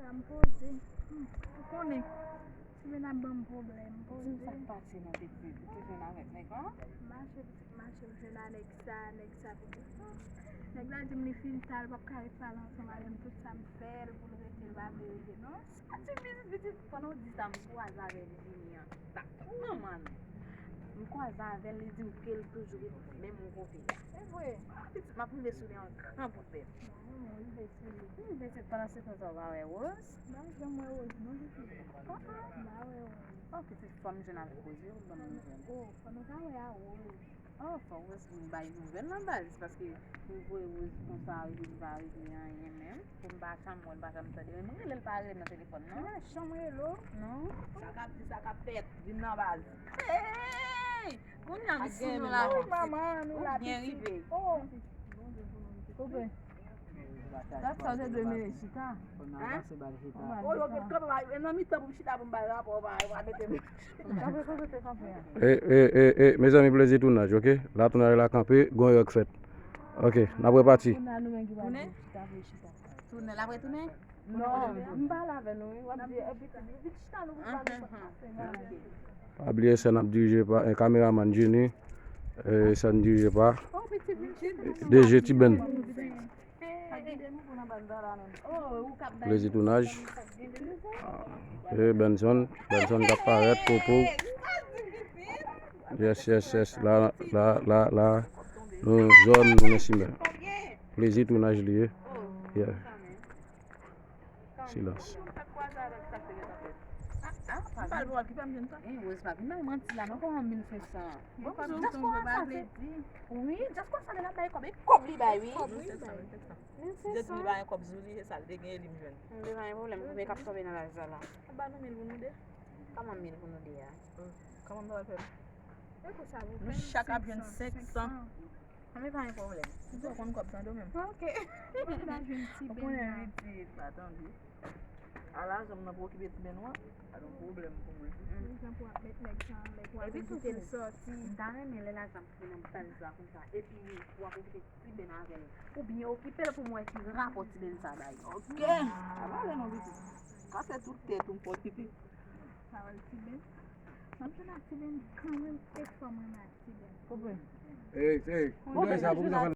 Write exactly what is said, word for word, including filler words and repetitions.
M poze. Hmm, ou konnen, ti Ben ap ban m pwoblèm. M poze. Di m sa k pase non, pitit. Ou te jwenn avèk nèg la? M mache, pitit, m mache, m jwenn a nèg sa, nèg sa, pitit. Hmm. Nèg la di m li fin ta, l p ap ka ret pale ansanm avè m, tout sa m fè l pou l rete, l pa vle rete non. Sa ti pitit, pitit, pandan w di sa, m kwaze avè l vini an. Sa manman l. M kwaze avè l, li di m ke l toujou ret menm kote a. Se vre? Pitit, m ap rive sou li an gran bout bèt. Mwen, mwen rive sou li. M rive sou li, pandan se tan sa w pa wè Rose? M pa janm wè Rose non, pitit. M pa wè Rose. Oh, pitit, fò m jwenn avèk Rose wi, pou l ban m nouvèl. Oh, fò nou ta wè a Rose. Oh, fò Rose vin bay nouvèl nan baz, paske m voye Rose konsa, li pa regle anyen menm. Pou m pa janm wè l, m pa janm tande l. M rele l, pa rele m nan telefòn non. Mwen pa janm rele w. Non. Sa k ap di, sa k ap fèt, vin nan baz. Hey! Kounye a m sou nou la. Wi, manman, nou la byen rive. Oh. Koupe. Dat sa w te dwe mele chita. Hein? Oh, yo gen kanpe, nan mitan pou m chita pou m bay rapò, pa, pa mete m. Kanpe, kanpe, kanpe. E, e, e, e, mezanmi, plezi tounaj, ok? La tounaj la kanpe, gon erè k fèt. Ok, n ap repati. Tounen? Tounen, l ap retounen? Non, m pale avè nou, wi. W ap di, e, pitit, pitit, chita nou, pou pale sa pase, non. Pa bliye, sèn ap dirije pa, e, kameramann Jenny, e, sèn dirije pa D J Ti Ben. Plezi tounaj. E, Benson, Benson k ap parèt, Popo. Yes, yes, yes. La, la, la, la. Nou zòn, nou nan simen. Plezi tounaj li ye. Yeah. Silans. Wi, just konsa sa se di. Wi, just konsa lè l ap bay kòb, e kòb li bay, wi. Mil senk san. Li te di li pa gen kòb sou li, se sa l te gen, li m jwenn. M te pa gen pwoblèm, konbyen k ap tonbe nan laj la la? Ou ba nou mil pou nou de? Kòman mil pou nou de a? Kòman m ta fè? Nou chak ap jwenn senk san. An, men pa gen pwoblèm. Ou konn kòb sa tou menm. Ok. Ou konnen pitit, pa tande. Ala, janm nan pou okipe ti Ben ou an, pa gen pwoblèm pou mwen. Jan pou w ap met nèg sa, like, w ap envite l sòti. M ta renmen lè lajan ap vin nan baz la konsa, epi w ap okipe ti Ben avè l. Oubyen okipe l pou m wè ki rapò ti Ben sa bay. Ok. Sa pa vle non, pitit. Ka fè tout tèt ou m fò kite. Pawòl ti Ben. M ap jwenn ak ti Ben kanmenm, e fò m renmen ak ti Ben. Konprann? Ey, ey, pou sa, pou sa.